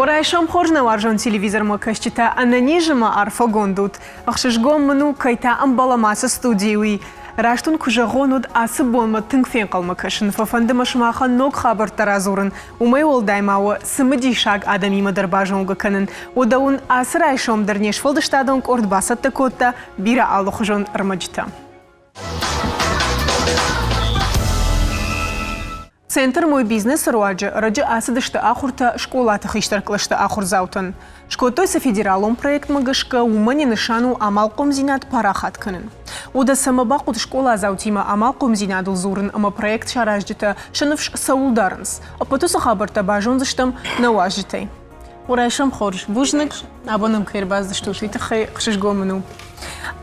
Уӕ райсом хорз нӕ уарзон телевизормӕ кӕсджытӕ, ӕнӕниз ӕмӕ арфӕгонд ут. Ӕхсызгон мын у, кӕй та ӕмбӕлӕм ацы студийы, уый. Раст уын куы зӕгъон, уӕд ацы бонмӕ тынг фенхъӕлмӕ кӕсын. Фӕфӕнды мӕ сымахӕн ног хабӕрттӕ радзурын. Уымӕй уӕлдай ма уӕ цымыдисаг адӕмимӕ дӕр базонгӕ кӕнын. Уӕдӕ уын ацы райсом дӕр не сфӕлдыстадон къорд бацӕттӕ кодта бирӕ алыхуызон ӕрмӕджытӕ. Центр «Мой бизнес» руаджы ӕрӕджы ацыдысты ахуыртӕ скъолаты хистӕр кълӕсты ахуырдзаутӕн. Скодтой сӕ федералон проектмӕ гӕсгӕ, уымӕн йӕ нысан у амалхъомдзинад парахат кӕнын. Уӕдӕ цӕмӕ бахъуыд скъоладзаутимӕ амалхъомдзинадыл дзурын ӕмӕ проект саразджытӕ сӕ ныфс цӕуыл дарынц? Ӕппӕт уыцы хабӕрттӕ базондзыстӕм нӕ уазджытӕй. Райсом хорз. Бузныг. Абон нӕм кӕй ӕрбацыдыстут, уый тыххӕй ӕхсызгон мын у.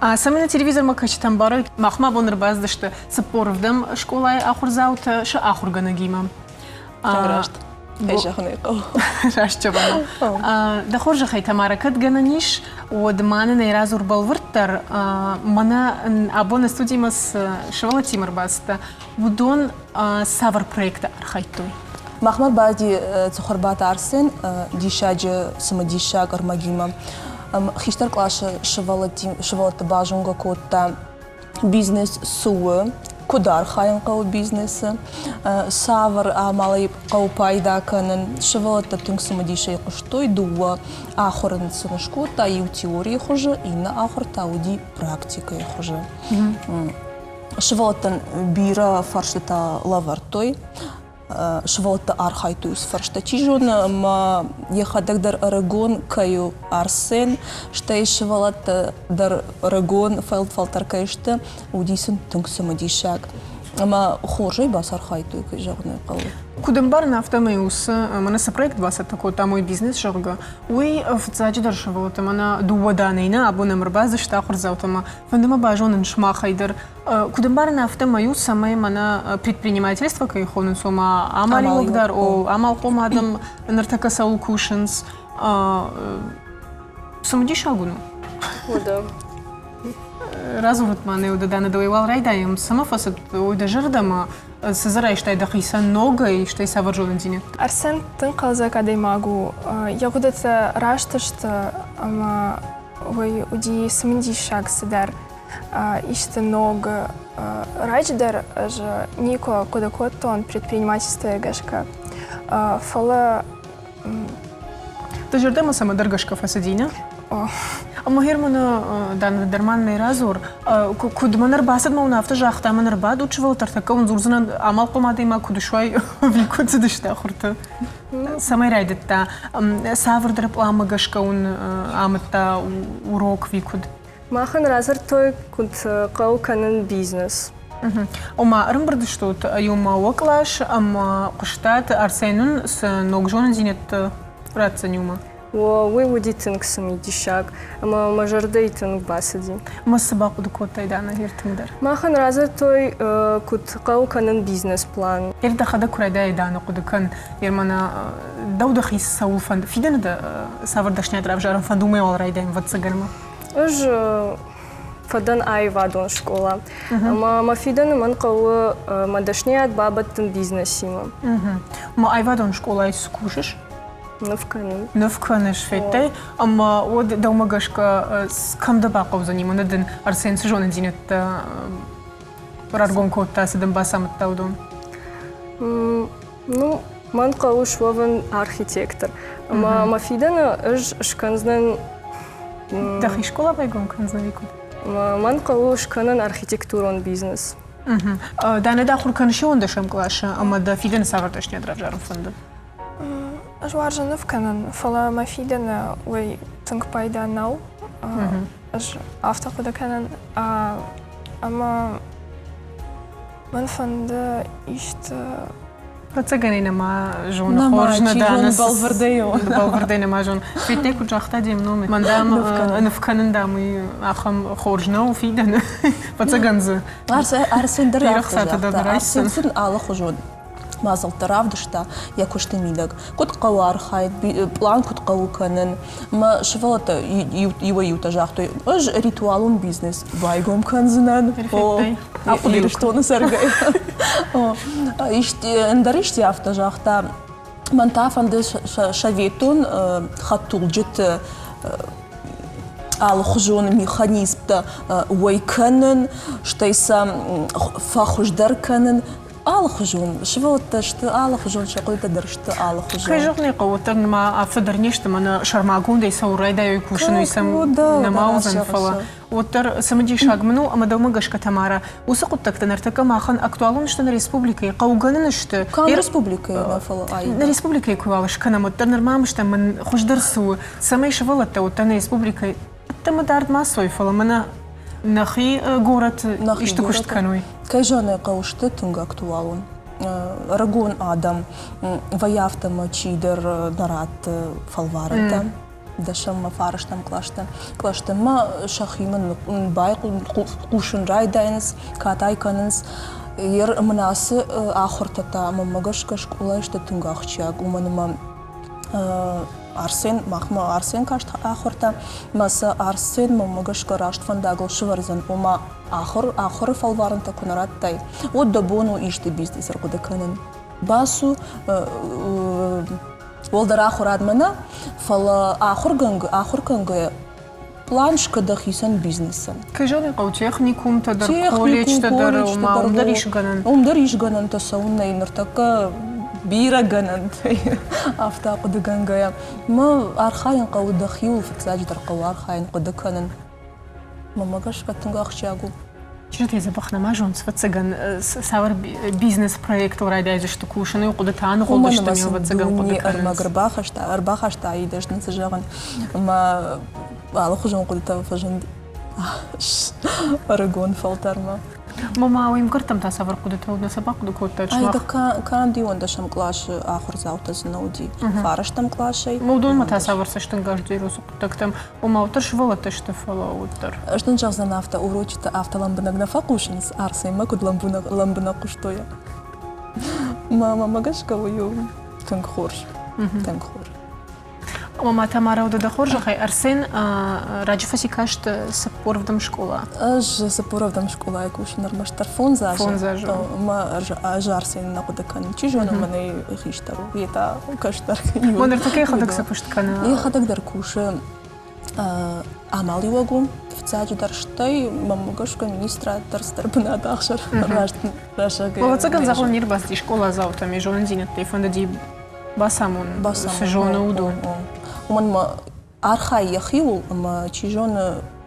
Цӕмӕй нӕ телевизормӕ кӕсджытӕн бӕрӕг, махмӕ абон ӕрбацыдысты 40 скъолайы ахуырдзаутӕ сӕ ахуыргӕнӕгимӕ. Раст. Кӕй зӕгъын ӕй хъӕуы. Раст зӕгъын. Дӕ хорзӕхӕй, Тамара, кӕд гӕнӕн ис, уӕд ма нын ӕй радзур бӕлвырддӕр. Мӕнӕ абон студимӕ цы сывӕллӕттимӕ ӕрбацыдтӕ, уыдон цавӕр проекты архайдтой? Махмӕ бади Цухарбаты Арсен диссаджы цымыдисаг ӕрмӕгимӕ. Хистӕр къласы сывӕллӕтты базонгӕ кодта бизнес цы у, куыд архайын хъӕуы бизнесы, цавӕр амалӕй хъӕуы пайда кӕнын. Сывӕллӕттӕ тынг цымыдисӕй хъуыстой, дыууӕ ахуыры сын скодта, иу теорийы хуызы, иннӕ ахуыр та уыди практикӕйы хуызы. Сывӕллӕттӕн бирӕ фарстытӕ лӕвӕрдтой. Сывӕллӕттӕ архайдтой уыцы фӕрстӕ. Чи зоны, ӕмӕ йӕхӕдӕг дӕр ӕрыгон кӕй у Арсен, стӕй сывӕллӕттӕ дӕр ӕрыгон фӕлтӕр кӕй сты, уыди сын тынг цымыдисаг. Ӕмӕ хорзӕй бацархайдтой, кӕй зӕгъын ӕй хъӕуы. Куыд ӕмбарын, афтӕмӕй уыцы мӕнӕ цы проект бацӕттӕ кодта «Мой бизнес», зӕгъгӕ, уый фыццаджыдӕр сывӕллӕттӕ мӕнӕ дыууӕ данӕй нӕ абон ӕм ӕрбацыдысты ахуырдзаутӕ ӕмӕ Фӕнды мӕ базонын сымахӕй дӕр, куыд ӕмбарын, афтӕмӕй у, цӕмӕй мӕнӕ предпринимательство кӕй хонынц, ома амалиуӕг дӕр, о, амалхъом адӕм ныртӕккӕ цӕуыл кусынц, цымыдисаг уын у? Уӕдӕ. Радзурут ма нӕ уӕдӕ Дана, дӕуӕй уал райдайӕм. Цӕмӕ фӕцыд уый дӕ зӕрдӕмӕ? Цы дзы райстай дӕхицӕн ногӕй, стӕй цавӕр зонындзинӕдтӕ? Арсен тынг хъӕлдзӕг адӕймаг у. Йӕ хъуыдытӕ раст сты ӕмӕ уый уыди цымыдисаг цыдӕр, исты ног. Раджы дӕр ӕз никуы хъуыды кодтон предпринимательствойы гӕсгӕ, фӕлӕ Дӕ зӕрдӕмӕ цӕмӕдӕр гӕсгӕ фӕцыди, нӕ? Ӕмӕ Германы дӕр ма нӕ радзур, куыд мӕн ӕрбацыд, мӕ уынаффӕ загъта, мӕн ӕрбадут сывӕллӕттӕ ӕртӕккӕ уын дзурдзынӕн, амалхъом адӕймаг куыд суай, ӕви куыд цыдысты ахуырты? Цӕмӕй райдыдта? Цавӕрдӕр пъланмӕ гӕсгӕ уын амыдта урок ӕви куыд? Махӕн радзырдтой, куыд хъӕуы кӕнын бизнес. Ома, ӕрӕмбырд стут иумӕ уӕ кълас ӕмӕ хъуыстат, Арсен уын цы ног зонындзинӕдтӕ ратдзӕн иумӕ? Уый уыди тынг цымыдисаг ӕмӕ мӕ зӕрдӕйы тынг бацыди. Ӕмӕ цы бахъуыды кодтай, Дана, гъер тынгдӕр? Махӕн радзырдтой, куыд хъӕуы кӕнын бизнес-план. Гъер дӕхӕдӕг куы райдайай Дана хъуыды кӕн, гъер мӕнӕ дӕу дӕхи цӕуыл фӕнды, фидӕны дӕ цавӕр дӕсныйад равзарын фӕнды, уымӕй уал райдайӕм, ӕвӕццӕгӕн ма. Ӕз фӕдӕн аивадон скъола. Ӕмӕ мӕ фидӕны мӕн хъӕуы мӕ дӕсныйад бабӕттын бизнесимӕ. Мӕ аивадон скъолайы цы кусыс? Ныв кӕнын. Ныв кӕныс, федтай? Ӕмӕ уӕд дӕумӕ гӕсгӕ кӕм дӕ бахъӕудзӕни, мӕнӕ дын Арсен цы зонындзинӕдтӕ раргом кодта, цы дын бацамыдта, уыдон? Ну, мӕн хъӕуы суӕвын архитектор. Ӕмӕ мӕ фидӕны ӕз скӕндзынӕн Дӕхи скъола байгом кӕндзынӕ ӕви куыд? Мӕн хъӕуы скӕнын архитектурон бизнес. Дӕ дӕ ахуыр кӕныс иуӕндӕсӕм къласы ӕмӕ дӕ фидӕны цавӕр дӕсныйад равзарын фӕнды? Ӕз уарзын ныв кӕнын, фӕлӕ мӕ фидӕны уый тынг пайда нӕу. Ӕз афтӕ хъуыды кӕнын, ӕмӕ мӕн фӕнды исты Ӕцӕгӕн нӕма зоны хорз нӕ дӕ бӕлвырдӕй бӕлвырдӕй нӕма зоны. Федтай куыд загъта де мном, мӕн дам ныв кӕнын дам уый ахӕм хорз нӕу фидӕны. Ӕцӕгӕн дзы Арсен дӕр афтӕ загъта. Арсен сын алыхуызон мадзӕлттӕ равдыста йӕ куысты мидӕг. Куыд хъӕуы архайд, пълан куыд хъӕуы кӕнын. Мӕ сывӕллӕттӕ иуӕй-иутӕ загътой, ӕз ритуалон бизнес байгом кӕндзынӕн. Ирыстоны цӕргӕйӕ. Ӕндӕр исти афтӕ загъта. Мӕн та фӕнды советон хӕдтулджыты алыхуызон механизмтӕ уӕй кӕнын, стӕй сӕ фӕхуыздӕр кӕнын. Алыхуызон сывӕллӕттӕ сты, алыхуызон сӕ хъуыдытӕ дӕр сты алыхуызон. Кӕй зӕгъын ӕй хъӕуы, уӕддӕр нырма афтӕ дӕр не сты, мӕнӕ сӕрмагондӕй цӕуыл райдайой кусын, уый сӕм нӕма уыдзӕн, фӕлӕ уӕддӕр цымыдисаг мын у, ӕмӕ дӕумӕ гӕсгӕ, Тамара, уыцы хъуыддӕгтӕ ныртӕккӕ махӕн актуалон сты нӕ республикӕйы, хъӕугӕ нын сты. Канд республикӕйы нӕ, фӕлӕ Нӕ республикӕйы куы уал скӕнӕм, уӕддӕр нырма ам стӕм, мын хуыздӕр цы у, цӕмӕй сывӕллӕттӕ уӕддӕр нӕ республикӕйы ӕддӕмӕ дард ма цой, фӕлӕ мӕнӕ нӕхи горӕты исты куыст кӕной. Кӕй зӕгъын ӕй хъӕуы, сты тынг актуалон. Ӕрыгон адӕм вӕййы афтӕ ӕмӕ чидӕр нӕ ратты фӕлварӕнтӕ. Дӕсӕммӕ, фарӕстӕм кълӕстӕ. Кълӕстӕмӕ сӕхимӕ байхъусын райдайынц, катай кӕнынц. Ер мын ацы ахуыртӕ та мӕнмӕ гӕсгӕ скъолайы сты тынг ахсджиаг, уымӕн ӕмӕ Арсен, махмӕ Арсен каст ахуыртӕ, мӕ сӕ Арсен мӕнмӕ гӕсгӕ раст фӕндагыл сывӕрдзӕн, ома ахуыр, ахуыры фӕлварӕнтӕ куы нӕ радтай, уӕд дӕ бон у исты бизнес ӕрхъуыды кӕнын. Бацу уӕлдӕр ахуырадмӕ нӕ, фӕлӕ ахуыргӕнгӕ, ахуыргӕнгӕ план скӕ дӕхицӕн бизнесӕн. Кӕй зӕгъын хъӕуы, техникумтӕ дӕр, колледжтӕ дӕр, ома уым дӕр ис гӕнӕн. Уым дӕр ис гӕнӕнтӕ цӕуыннӕй ныртӕккӕ бирӕ гӕнӕнтӕ, афтӕ хъуыдыгӕнгӕйӕ. Мӕ архайын хъӕуы дӕхиуыл, фыццаджыдӕр хъӕуы архайын, хъуыды кӕнын. Мӕнмӕ гӕсгӕ тынг ахсджиаг у. Чызджытӕ дзӕбӕх нӕма зонынц, ӕвӕццӕгӕн, цавӕр бизнес-проектыл райдайдзысты кусын, уый хъуыдытӕ аныгъуылдысты, ме ӕвӕццӕгӕн хъуыды кӕнынц. Ӕрмӕг ӕрбахаста, ӕрбахаста идӕзт цы зӕгъын, ӕмӕ алыхуызон хъуыдытӕ фӕзынд ӕрыгон фӕлтӕрмӕ. Мама, уый ӕмгӕрттӕм та цавӕр хъуыдытӕ уыд, нӕ сӕ бахъуыды кодтат сымах? Канд иуӕндӕсӕм къласы ахуырдзаутӕ дзы нӕ уыди, фарӕстӕм къласӕй. Уыдонмӕ та цавӕр цӕстӕнгас дзуры уыцы хъуыддӕгтӕм? Ома, уӕддӕр сывӕллӕттӕ сты, фӕлӕ уӕддӕр. Ӕз дын зӕгъдзӕн афтӕ, урочыты афтӕ лӕмбынӕг нӕ фӕхъусынц, Арсенмӕ куыд лӕмбынӕг хъуыстой. Мӕ мӕмӕ гӕсгӕ уый у тынг хорз, тынг хорз. Ома, Тамара, уӕдӕ дӕ хорзӕхӕй, Арсен раджы фӕци каст 40-ӕм скъола. Ӕз 40-ӕм скъолайы кусын ӕрмӕстдӕр фондз азы. Фондз азы. Мӕ ӕз Арсены нӕ хъуыды кӕнын. Чи зоны, мӕнӕй хистӕр у, йе та кӕстӕр. Мӕ ныртӕккӕ йӕхӕдӕг цы куыст кӕны? Йӕхӕдӕг дӕр кусы амалиуӕг у, фыццаджыдӕр, стӕй мӕм гӕсгӕ министрад дӕр цыдӕр бынат ӕхсӕр раст рӕсӕгӕй. Ӕвӕццӕгӕн, зӕгъон, не рбацыди скъоладзаутӕм йӕ зонындзинӕдтӕй фӕндыди бацамонын, цы зоны, уыдон. Уымӕн ӕмӕ архайы йӕхиуыл ӕмӕ, чи зоны,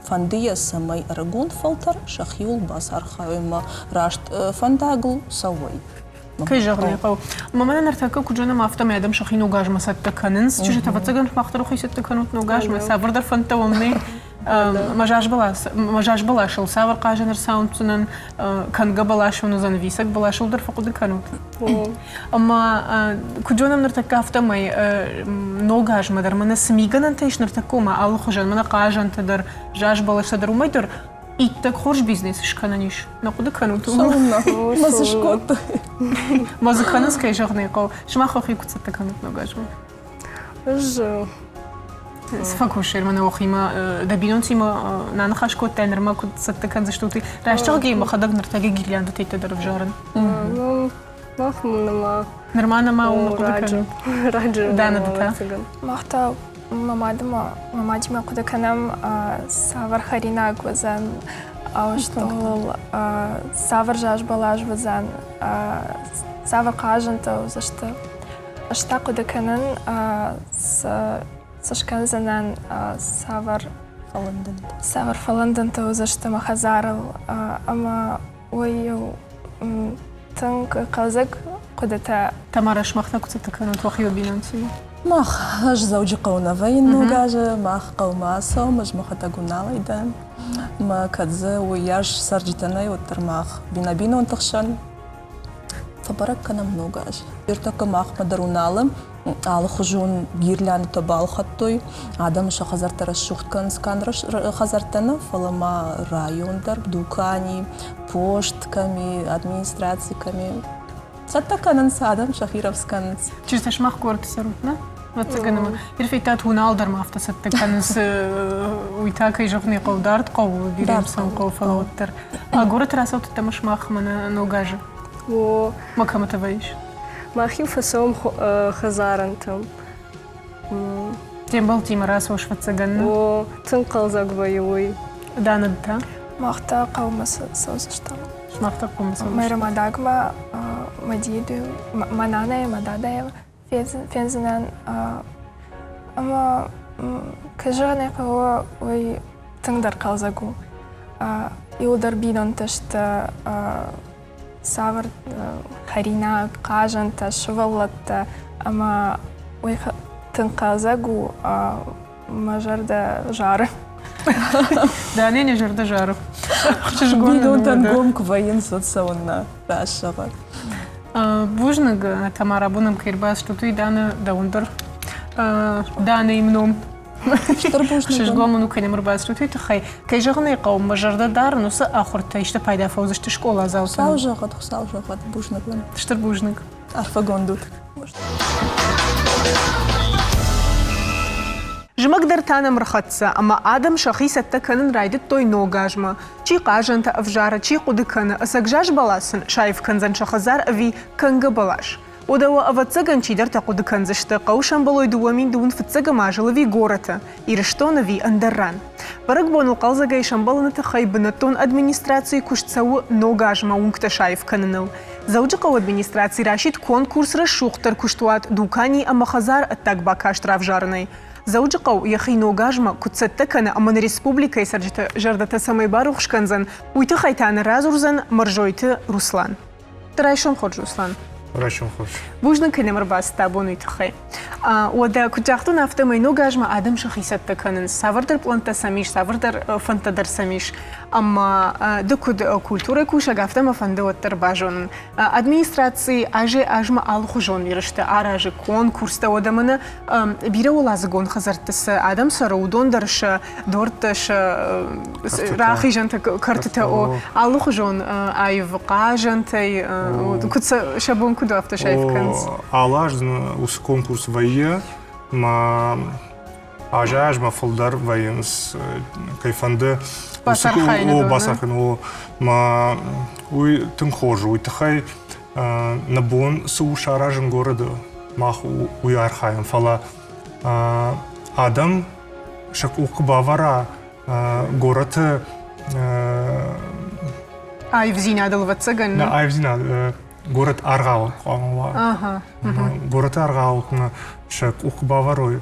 фӕнды йӕ, цӕмӕй ӕрыгон фӕлтӕр сӕхиуыл бацархайой ӕмӕ раст фӕндагыл цӕуой. Кӕй зӕгъын ӕй хъӕуы. Ӕмӕ мӕнӕ ныртӕккӕ куыд зонӕм, афтӕмӕй адӕм сӕхи ног азмӕ цӕттӕ кӕнынц. Чызджытӕ, ӕвӕццӕгӕн, сымах дӕр уӕхи цӕттӕ кӕнут ног азмӕ. Цавӕрдӕр фӕндтӕ уӕм нӕй? Мӕ заз бӕласыл цавӕр хъазӕн ӕрцауындздзынӕн, кӕнгӕ бӕлас уын уыдзӕн, висӕг бӕласыл дӕр фӕхъуыды кӕнут. Ӕмӕ куыд зонӕм ныртӕккӕ, афтӕмӕй ног азмӕ дӕр мӕнӕ цы мигӕнӕнтӕ ис ныртӕккӕ, ома алыхуызӕн, мӕнӕ хъазӕнтӕ дӕр, заз бӕлӕстӕ дӕр, уымӕй дӕр иттӕг хорз бизнес скӕнӕн ис. Нӕ хъуыды кӕнут? Цӕуылнӕ? Мӕ дзы скодтой. Мӕ дзы кӕнынц, кӕй зӕгъын ӕй хъӕуы. Сымах уӕхи куыд цӕттӕ кӕнут ног азмӕ? Ӕз Цы фӕкусай, мӕнӕ уӕхимӕ дӕ бинонтимӕ нӕ ныхас кодтай, нырмӕ куыд цӕттӕ кӕндзыстут? Раст зӕгъгӕ, мӕхӕдӕг ныртӕккӕ гирляндӕтӕ дӕр ӕвзарын. Ну, мах нырма Нырма нӕма у хъуыды кӕнын. Раджы. Дана, ды та? Мах та мӕ мадимӕ мӕ мадимӕ хъуыды кӕнӕм, цавӕр хӕринаг уыдзӕн стъолыл, цавӕр заз бӕлас уыдзӕн, цавӕр хъазӕнтӕ уыдзысты. Ӕз та хъуыды кӕнын, цы скӕндзынӕн, цавӕр цавӕр фӕлындӕнтӕ уыдзысты мӕ хӕдзарыл ӕмӕ уый тынг хъӕлдзӕг хъуыдытӕ. Тамара, сымах та куыд цӕттӕ кӕнут уӕхи бинонтимӕ? Мах ӕз Дзӕуджыхъӕуы нӕ вӕййын ног азы, мах хъӕумӕ ацӕуӕм, ӕз мӕхӕдӕг Уыналӕй дӕн. Мӕ кӕд дзы уыйас цӕрджытӕ нӕй, уӕддӕр мах бинӕ бинонты хсӕн фӕбӕрӕг кӕнӕм ног аз. Ныртӕккӕ махмӕ дӕр Уыналы алыхуызон гирляндтӕ балхӕдтой. Адӕм сӕ хӕдзӕрттӕ рӕсугъд кӕнынц канд хӕдзӕрттӕ нӕ, фӕлӕ ма район дӕр, дукани, пост кӕм и, администраци кӕм и. Цӕттӕ кӕнынц, адӕм сӕхи рӕвдз кӕнынц. Чызджытӕ сымах горӕты цӕрут, нӕ? Ӕвӕццӕгӕн ӕмӕ Ирфеттат Уынал дӕр ма афтӕ цӕттӕ кӕнынц, уый та, кӕй зӕгъын ӕй хъӕуы, дард хъӕуы, бирӕ цӕуын хъӕуы, фӕлӕ уӕддӕр. А горӕты рацӕуттӕ ӕмӕ сымах мӕнӕ ног азы. О. Ма кӕмыты вӕййыс? Мах-иу фӕцӕуӕм хӕдзарӕнтӕм. Де мбӕлттимӕ рацӕуыс фӕццӕгӕн? О, тынг хъӕлдзӕг вӕййы уый. Даныд та? Мах та хъӕумӕ цӕудзыстӕм. Сымах та хъӕумӕ цӕудзыстӕм? Майрӕмадагмӕ мӕ деды, мӕ нанайы, мӕ дадайы фендзынӕн. Ӕмӕ, кӕй зӕгъын ӕй хъӕуы, уый тынгдӕр хъӕлдзӕг у. Иуылдӕр бинонтӕ сты, цавӕр хӕринаг, хъазӕнтӕ, сывӕллӕттӕ ӕмӕ уый тынг хъӕлдзӕг у, мӕ зӕрдӕ зары. Данӕ зӕрдӕ зары. Бинонтӕн гом куы вӕййынц, уӕд цӕуыннӕ рӕсугъд. Бузныг, Тамара, абон ӕм кӕй ӕрбацыдтут, уый Дана дӕуӕн дӕр. Данӕйы ном. Стыр бузныг. Ӕхсызгон мын у, кӕй нӕм ӕрбацыдтут, уый тыххӕй. Кӕй зӕгъын ӕй хъӕуы, мӕ зӕрдӕ дарын, уыцы ахуыртӕ исты пайда фӕуыдзысты скъоладзаутӕн. Хуыцау зӕгъӕд, Хуыцау зӕгъӕд, бузныг уын. Стыр бузныг. Арфӕгонд ут. Зымӕг дӕр та нӕм ӕрхӕццӕ, ӕмӕ адӕм сӕхи цӕттӕ кӕнын райдыдтой ног азмӕ. Чи хъазӕнтӕ ӕвзары, чи хъуыды кӕны, ӕцӕг заз бӕлас сын саив кӕндзӕн сӕ хӕдзар ӕви кӕнгӕ бӕлас. Уӕдӕ уӕ, ӕвӕццӕгӕн, чидӕртӕ хъуыды кӕндзысты, хъӕуы сӕмбӕлой 2025 азы ӕви горӕты, Ирыстон ӕви ӕндӕр ран. Бӕрӕгбоныл хъӕлдзӕгӕй сӕмбӕлыны тыххӕй бынӕттон администрацийы куыст цӕуы ног азмӕ уынгтӕ саив кӕныныл. Дзӕуджыхъӕуы администраци расидт конкурс рӕсугъддӕр куыстуат, дукани ӕмӕ хӕдзар ӕддаг бакаст равзарынӕй. Дзӕуджыхъӕу йӕхи ног азмӕ куыд цӕттӕ кӕны ӕмӕ нӕ республикӕйы цӕрджыты зӕрдӕтӕ цӕмӕй барухс кӕндзӕн, уый тыххӕй та нӕ радзурдзӕн Мӕрзойты Руслан. Райсом хорз, Руслан. Райсом хорз. Бузныг, кӕй нӕм ӕрбацыдтӕ абон уый тыххӕй. Уӕдӕ, куыд загътон, афтӕмӕй ног азмӕ адӕм сӕхи цӕттӕ кӕнынц. Цавӕрдӕр пълӕнттӕ сӕм ис, цавӕрдӕр фӕндтӕ дӕр сӕм ис. Ӕмӕ ды куыд культурӕйы кусӕг, афтӕ мӕ фӕнды уӕддӕр базонын. Администраци азӕй-азмӕ алыхуызон ерыстӕ аразы, конкурстӕ, уӕдӕ мӕнӕ бирӕуӕладзыгон хӕдзӕртты цы адӕм цӕры, уыдон дӕр сӕ дуӕрттӕ, сӕ рахизӕнтӕ, кӕртытӕ, о, алыхуызон аив хъазӕнтӕй, куыд сӕ бон куыд у, афтӕ саив кӕнынц. Алы аз уыцы конкурс вӕййы, мӕ азӕй-азмӕ фылдӕр вӕййынц, кӕй фӕнды бацархайын. О, бацархайын, о, мӕ уый тынг хорз у, уый тыххӕй нӕ бон цы у саразын городы, мах уый архайӕм, фӕлӕ адӕм сӕ къух куы бавӕра горӕты аивдзинадыл, ӕвӕццӕгӕн. Нӕ аивдзинад горӕт аргъауы хъуамӕ уа. Горӕты аргъауы сӕ къух куы бавӕрой,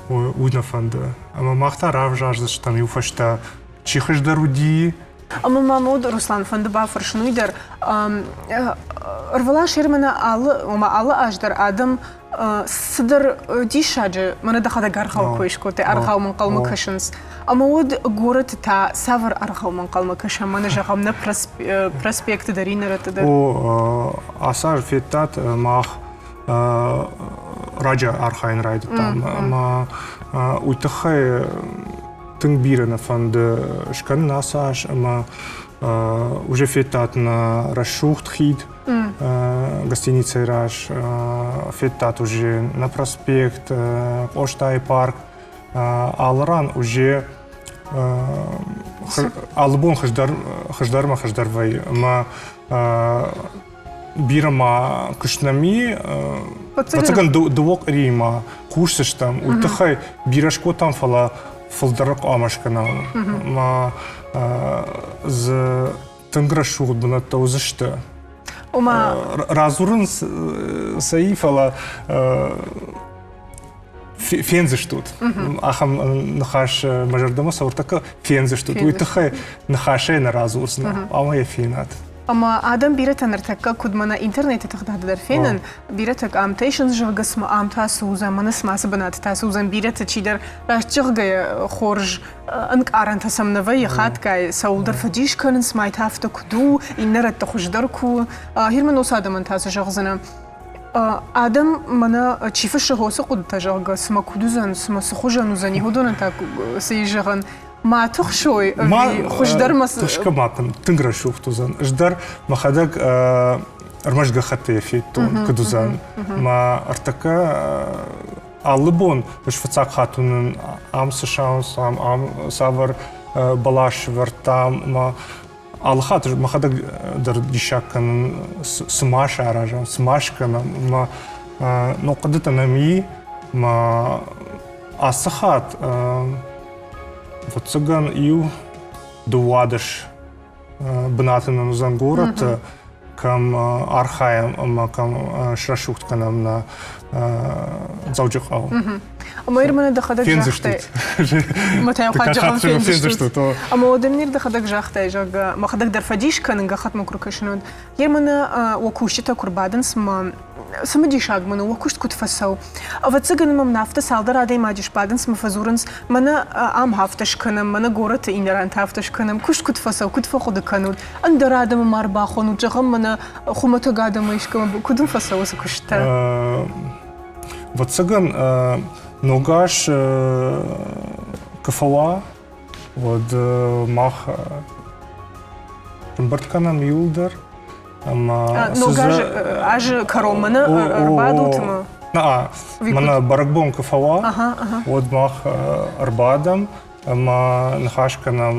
уый нӕ фӕнды. Ӕмӕ мах та равзардзыстӕм иу фӕстӕ, чи хуыздӕр уыди, Ӕмӕ ма мод Руслан фӕнды бафӕрсын уый дӕр. Ӕрвылаз мӕнӕ алы, ома алы аз дӕр адӕм цыдӕр диссаджы, мӕнӕ дӕхӕдӕг аргъау кой скодтай, аргъаумӕ ӕнхъӕлмӕ кӕсынц. Ӕмӕ уӕд горӕты та цавӕр аргъаумӕ ӕнхъӕлмӕ кӕсӕм? Мӕнӕ зӕгъӕм, нӕ проспекты дӕр, иннӕ рӕтты дӕр. О, ацы аз федтат, мах раджы архайын райдыдтам. Ӕмӕ уый тыххӕй тынг бирӕ нӕ фӕнды скӕнын ацы аз ӕмӕ уже федтат нӕ рӕсугъд хид гостиницӕйы раз, федтат уже нӕ проспект, Къостайы парк. Алы ран уже алы бон хуыздӕр хуыздӕрмӕ хуыздӕр вӕййы ӕмӕ бирӕ ма куыст нӕм и. Ӕвӕццӕгӕн дыууӕ къуырийы ма кусдзыстӕм. Уый тыххӕй бирӕ скодтам, фӕлӕ фылдӕр хъуамӕ скӕнӕм. Ма дзы тынг рӕсугъд бынӕттӕ уыдзысты. Ома радзурын сӕ и, фӕлӕ фендзыстут. Ахӕм ныхас мӕ зӕрдӕмӕ цӕуы фендзыстут. Уый тыххӕй ныхасӕй нӕ радзурдзынӕ, хъуамӕ йӕ фенат. Ӕмӕ адӕм бирӕтӕ ныртӕккӕ куыд мӕнӕ интернеты тыгъдады дӕр фенын, бирӕтӕ къамтӕ исынц, зӕгъгӕ, цыма ам та цы уыдзӕн, мӕнӕ цыма ацы бынаты та цы уыдзӕн. Бирӕтӕ чидӕр раст зӕгъгӕйӕ хорз ӕнкъарӕнтӕ сӕм нӕ вӕййы хатгай, цӕуылдӕр фӕдис кӕнынц, цыма та афтӕ куыд у, иннӕ рӕтты хуыздӕр куы у. Герман уыцы адӕмӕн та цы зӕгъдзынӕ? Адӕм мӕнӕ чи фыссы уыцы хъуыдытӕ, зӕгъгӕ, цымӕ куыд уыдзӕн, цымӕ цы хуызӕн уыдзӕни, уыдонӕн та цы ис зӕгъӕн? Ма тыхсой, ӕви хуыздӕр ма Тыхсгӕ ма кӕн, тынг рӕсугъд уыдзӕн. Ӕз дӕр мӕхӕдӕг ӕрмӕст гӕххӕттӕй федтон, куыд уыдзӕн. Мӕ ӕртӕккӕ алы бон ӕз фыццаг хатт уынын, ам цы сауынц, ам, ам цавӕр бӕлас сӕвӕрдтам, ӕмӕ Алы хатт мӕхӕдӕг дӕр диссаг кӕнын, цы ма саразӕм, цы ма скӕнӕм. Мӕ ног хъуыдытӕ нӕм и, мӕ ацы хатт, ӕвӕццӕгӕн, иу 12 бынаты нын уыдзӕн горӕты, кӕм архайӕм ӕмӕ кӕм срӕсугъд кӕнӕм нӕ Дзӕуджыхъӕу. Ӕмӕ Ирманы дӕхӕдӕг загътай. Фендзыстут. Ӕмӕ уӕд ныр дӕхӕдӕг загътай, зӕгъгӕ, мӕхӕдӕг дӕр фӕдис кӕнын, гӕххӕтмӕ куы ркӕсын, уӕд. Ерманы уӕ кусджытӕ куы рбадынц мӕ цымыдисаг мын у, уӕ куыст куыд фӕцӕуы. Ӕвӕццӕгӕн мӕм афтӕ цалдӕр адӕймаджы сбадынц мӕ фӕдзурынц, мӕнӕ ам афтӕ скӕнӕм, мӕнӕ горӕты иннӕ ран та афтӕ скӕнӕм, куыст куыд фӕцӕуы, куыд фӕхъуыды кӕнут, ӕндӕр адӕмы ма ӕрбахонут, зӕгъӕм, мӕнӕ хуымӕтӕг адӕмы искӕмӕ, куыд уын фӕцӕуы уыцы куысттӕ? Ӕвӕццӕгӕн, ног аз куы фӕуа, уӕд мах ӕмбырд кӕнӕм иуылдӕр ӕмӕ ног азы кӕронмӕ нӕ ӕрбадут ӕмӕ мӕнӕ бӕрӕгбон куы фӕуа, уӕд мах ӕрбадӕм ӕмӕ ныхас кӕнӕм,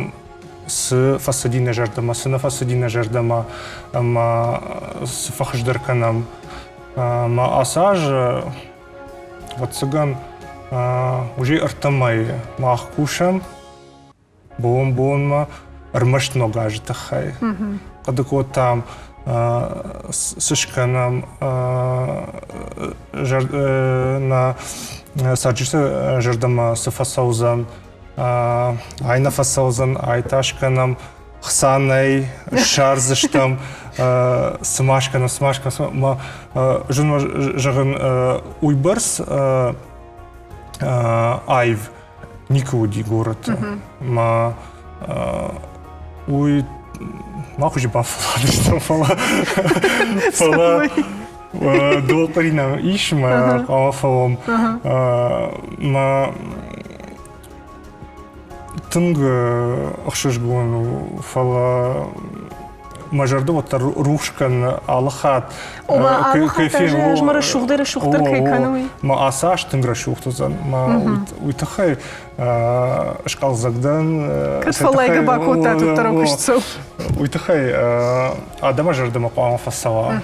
цы фӕцыди нӕ зӕрдӕмӕ, цы нӕ фӕцыди нӕ зӕрдӕмӕ ӕмӕ цы фӕхуыздӕр кӕнӕм. Ӕмӕ ацы аз, ӕвӕццӕгӕн, уже ӕртӕ мӕйы мах кусӕм бон-бонмӕ ӕрмӕст ног азы тыххӕй. Хъуыды кодтам, цы скӕнӕм, нӕ цӕрджыты зӕрдӕмӕ цы фӕцӕудзӕн, ай нӕ фӕцӕудзӕн, ай та скӕнӕм, хца нӕй, ссардзыстӕм, цы ма скӕнӕм, цы ма скӕнӕм. Ма зын зӕгъын, уыйбӕрц аив никуы уыди горӕты. Ма уый ма хуызы бафӕлладыстӕм, фӕлӕ фӕлӕ дыууӕ нӕм ис, мӕ хъуамӕ фӕуӕм. Мӕ тынг ӕхсызгон у, фӕлӕ мӕ зӕрдӕ уӕддӕр рухс кӕны алы хатт. Ома алы хатт азмӕ рӕсугъдӕй рӕсугъддӕр кӕй кӕны, уый? Мӕ ацы аз тынг рӕсугъд уыдзӕн. Мӕ уый тыххӕй схъӕлдзӕг дӕн. Кӕд фӕллайгӕ бакодтат, уӕддӕр куыст цӕуы. Уый тыххӕй адӕмы зӕрдӕмӕ хъуамӕ фӕцӕуа.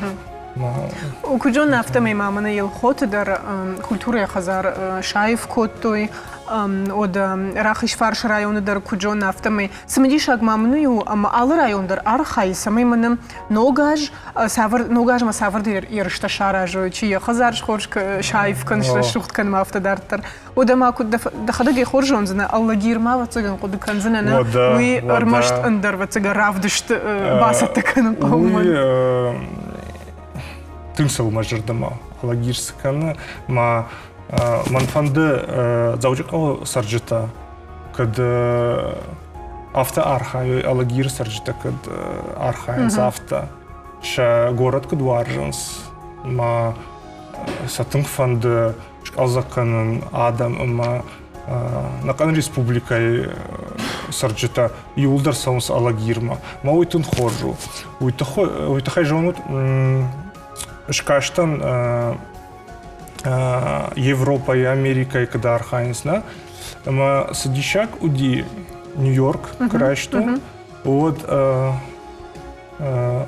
Куыд зонын, афтӕмӕй ма мӕнӕ Елхоты дӕр культурӕйы хӕдзар саив кодтой. Уӕд Рахизфарсы районы дӕр куыд зонын, афтӕмӕй цымыдисаг ма мын уый у, ӕмӕ алы район дӕр архайы, цӕмӕй мӕнӕ ног аз цавӕр ног азмӕ цавӕрдӕр ерыстӕ саразой, чи йӕ хӕдзар схорз саив кӕны, срӕсугъд кӕнынмӕ афтӕ дарддӕр. Уӕдӕ ма куыд дӕхӕдӕг ӕй хорз зондзынӕ, Алагирмӕ, ӕвӕццӕгӕн, хъуыды кӕндзынӕ, нӕ? Уый ӕрмӕст ӕндӕр, ӕвӕццӕгӕн, равдыст бацӕттӕ кӕнын хъӕуы. Уый тынг цӕуы мӕ зӕрдӕмӕ. Алагир цы кӕны, ма мӕн фӕнды Дзӕуджыхъӕуы цӕрджытӕ кӕд афтӕ архайой, Алагиры цӕрджытӕ кӕд архайынц афтӕ, сӕ горӕт куыд уарзынц, ма сӕ тынг фӕнды схъӕлдзӕг кӕнын адӕм ӕмӕ ӕнӕхъӕн республикӕйы цӕрджытӕ иууылдӕр цӕуынц Алагирмӕ. Мӕ уый тынг хорз у. Уый тыххӕй зонут, скастӕн Европӕйы, Америкӕйы куыд архайынц, нӕ? Ӕмӕ цы диссаг уыди Нью-Йорк куы райстон, уӕд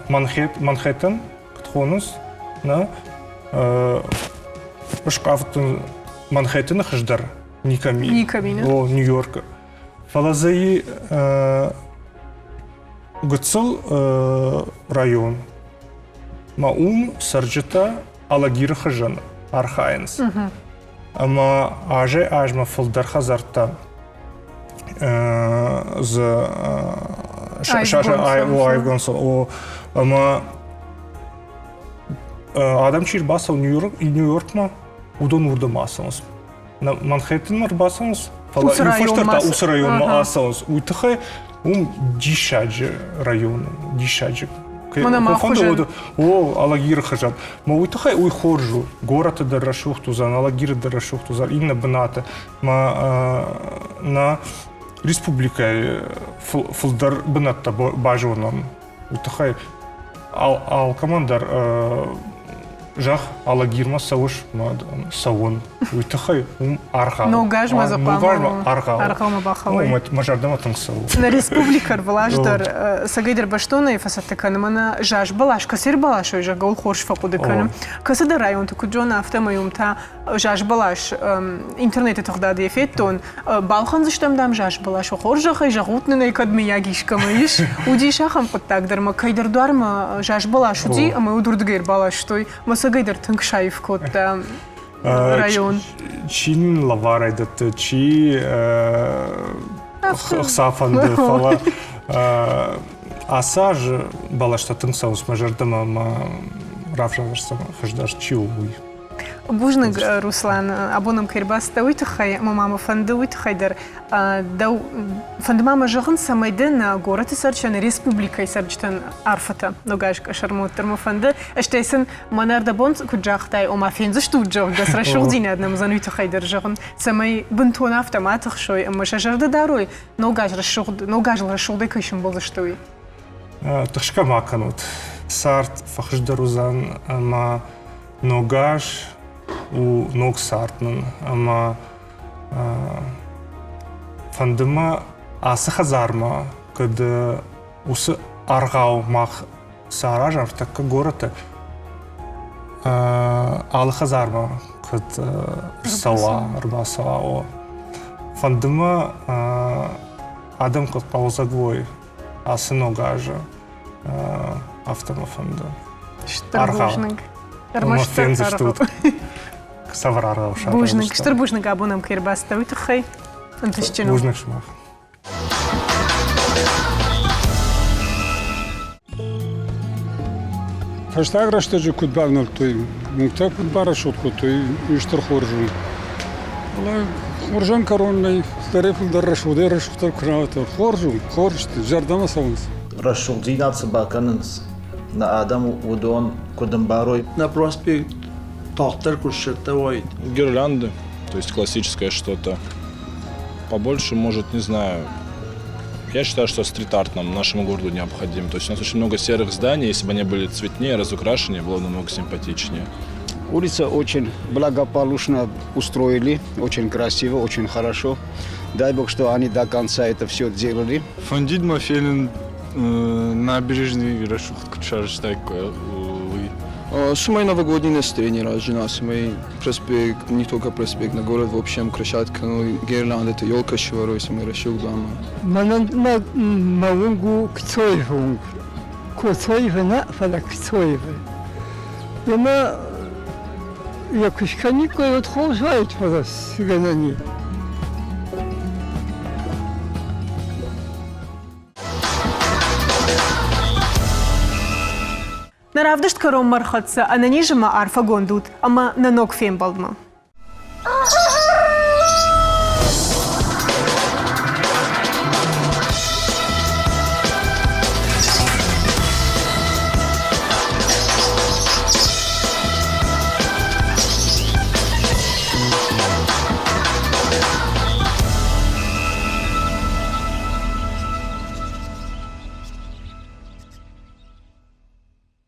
Манхэттен куыд хонынц, нӕ? Скъӕфтын Манхэттены хуыздӕр никӕм и. Никӕм и, нӕ? О, Нью-Йоркы. Фӕлӕ дзы гыццыл район. Ма уым цӕрджытӕ Алагиры хызӕн архайынц. Ӕмӕ азӕй-азмӕ фылдӕр хӕдзӕрттӕ дзы аивгонд ӕмӕ адӕм чи рбацӕуы Нью-Йоркмӕ, уыдон уырдӕм ацӕуынц. Манхэттенмӕ ӕрбацӕуынц, фӕлӕ иу фӕстӕ та уыцы районмӕ ацӕуынц. Уый тыххӕй уым диссаджы район, диссаджы. Фӕнды, о, Алагиры хызӕн. Мӕ уый тыххӕй уый хорз у. Горӕты дӕр рӕсугъд уыдзӕн, Алагиры дӕр рӕсугъд уыдзӕн, иннӕ бынаты. Мӕ нӕ республикӕйы фылдӕр бынӕттӕ базонӕм. Уый тыххӕй алкӕмӕн дӕр зӕгъ, Алагирмӕ цӕуыс, мӕ цӕуын. Уый тыххӕй уым аргъау. Ног азмӕ дзы хъуамӕ аргъаумӕ бахауай. Мӕ зӕрдӕмӕ тынг цӕуы. Нӕ республикӕ ӕрвылаз дӕр цӕгӕйдӕр бӕстонӕй фӕцӕттӕ кӕны мӕнӕ заз бӕлас, кӕцы ӕрбаласой, зӕгъгӕ, уыл хорз фӕхъуыды кӕны. Кӕцыдӕр районты куыд зоны, афтӕмӕй уым та заз бӕлас интернеты тыгъдады йӕ федтон. Балхӕндзыстӕм, дам, заз бӕлас. Хорзӕхӕй зӕгъут нын ӕй, кӕд мыййаг искӕмӕ ис. Уыдис ахӕм хъуыддаг дӕр мӕ кӕйдӕр дуармӕ заз бӕлас уыди, ӕмӕ уыдырдыгӕй ӕрбаластой. Мӕ цӕгӕйдӕр тынг саив кодта район. Чи нын лӕварӕй дӕтты, чи ӕхца фӕнды, фӕлӕ ацы аз бӕлӕстӕ тынг цӕуынц мӕ зӕрдӕмӕ ӕмӕ равзӕрстам хуыздӕр чи у, уый. Бузныг, Руслан, абон ӕм кӕй ӕрбацыдтӕ, уый тыххӕй, ӕмӕ ма мӕ фӕнды уый тыххӕй дӕр дӕу фӕнды ма мӕ зӕгъын, цӕмӕй ды нӕ горӕты цӕрджытӕн, нӕ республикӕйы цӕрджытӕн арфӕтӕ ног аз къӕсӕрмӕ мӕ фӕнды, стӕй сын мӕнӕ ӕрдӕбон куыд загътай, ома фендзыстут, зӕгъгӕ, цы рӕсугъддзинад нӕм уыдзӕн, уый тыххӕй дӕр зӕгъын, цӕмӕй бынтон афтӕ ма тыхсой ӕмӕ сӕ зӕрдӕ дарой, ног аз рӕсугъд, ног азыл рӕсугъдӕй кӕй сӕмбӕлдзысты, уый. Тыхсгӕ ма кӕнут. Цард фӕхуыздӕр уыдзӕн ӕмӕ ног аз у ног цард нын ӕмӕ фӕнды мӕ ацы хӕдзармӕ, кӕд уыцы аргъау мах цы аразӕм тӕккӕ горӕты, алы хӕдзармӕ куыд цӕуа, ӕрбацӕуа, о. Фӕнды мӕ адӕм куыд хъӕлдзӕг уой ацы ног азы, афтӕ мӕ фӕнды. Стыр бузныг. Ӕрмӕст фендзыстут. Цавӕр аргъау сараздзыстӕм. Бузныг, стыр бузныг абон ӕм кӕй ӕрбацыдтӕ, уый тыххӕй. Ӕнтыстджын у. Бузныг сымах. Фӕстаг рӕстӕджы куыд бавнӕлдтой, уынгтӕ куыд барӕсугъд кодтой, уый стыр хорз у. Фӕлӕ хорзӕн кӕрон нӕй, фылдӕрӕй фылдӕр рӕсугъдӕй рӕсугъддӕр куы рауадзой. Хорз у, хорз сты, зӕрдӕмӕ цӕуынц. Рӕсугъддзинад цы бакӕнынц нӕ адӕм, уыдон куыд ӕмбарой. Нӕ проспект тагъддӕр куы ссӕттӕ уаид. Гирлянды, то есть классическое что-то. Побольше, может, не знаю. Я считаю, что стрит-арт нам, нашему городу необходим. То есть у нас очень много серых зданий, если бы они были цветнее, разукрашеннее, было бы намного симпатичнее. Улица очень благополучно устроили, очень красиво, очень хорошо. Дай бог, что они до конца это все делали. Фӕндид мӕ фенын набережный рӕсугъд куыд сарӕзтаиккой, уый. Цӕмӕй новогодний настроение разына, цӕмӕй проспект, не только проспект, на город в общем украшать кӕной гирляндӕтӕ, елка сӕвӕрой, цӕмӕй рӕсугъд уа. Мӕнӕн мӕ уынг у Кцоевы уынг. Коцоевы нӕ, фӕлӕ Кцоевы. Ӕмӕ йӕ куы скӕниккой, уӕд хорз уаид, фӕлӕ цы гӕнӕн и. Нӕ равдыст кӕронмӕ ӕрхӕццӕ ӕнӕнизы ма арфӕгонд ут ӕмӕ нӕ ног фембӕлдмӕ.